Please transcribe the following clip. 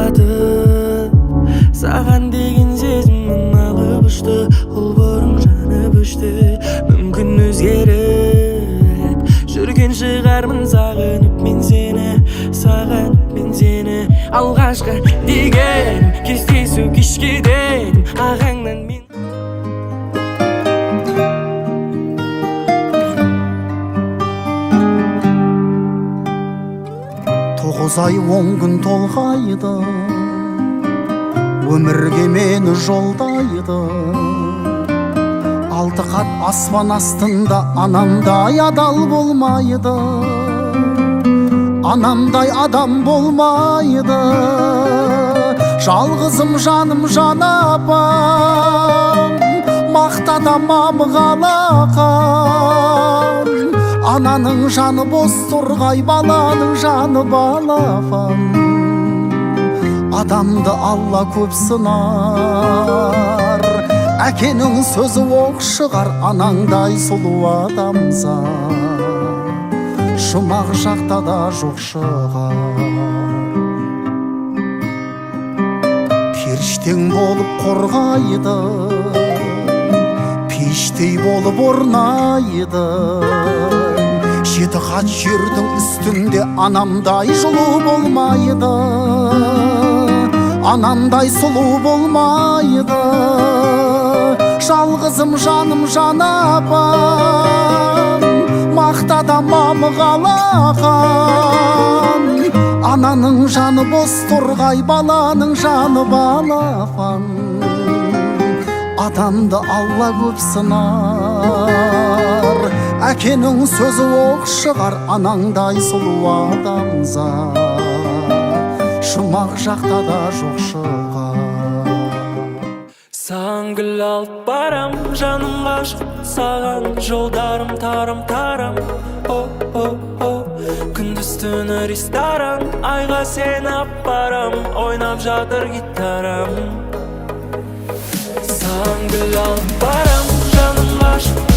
батып, саған деген сезімім алып ұшты, құлпырың жанып өшті. Мүмкін өзгеріп жүрген шығармын, сағынып мен сені, сағынып мен сені. Алғашқы дегенім кездесу кешке дедім ағаңнан мен. 9 ай 10 күн толғайды, өмірге мені жолдайды. Алты қат аспан астында анамдай адал болмайды, анамдай адам болмайды. Жалғызым, жаным, жан апам, мақтада мамық алақан. Ананың жаны бос торғай, баланың жаны балапан. Адамды Алла көп сынар, әкенің сөзі оқ шығар. Анаңдай сұлу адамзат жұмақ жақта да жоқ шығар. Періштең болып қорғайды, пейіштей болып орнайды. Жеті қат жердің үстінде анамдай жылу болмайды, анамдай сұлу болмайды. Жалғызым, жаным, жан апам, мақтада мамық алақан. Ананың жаны бос торғай, баланың жаны балапан. Адамды Алла көп сынар, әкенің сөзі оқ шығар. Анаңдай сұлу адамзат жұмақ жақта да жоқ шығар. Саған гүл алып барам, жаным ғашық саған, жолдарым тарам тарам, о о о. Күндіз түні ресторан, айға сені апарам, ойнап жатыр гитарам. Саған гүл алып барам, жаным ғашық.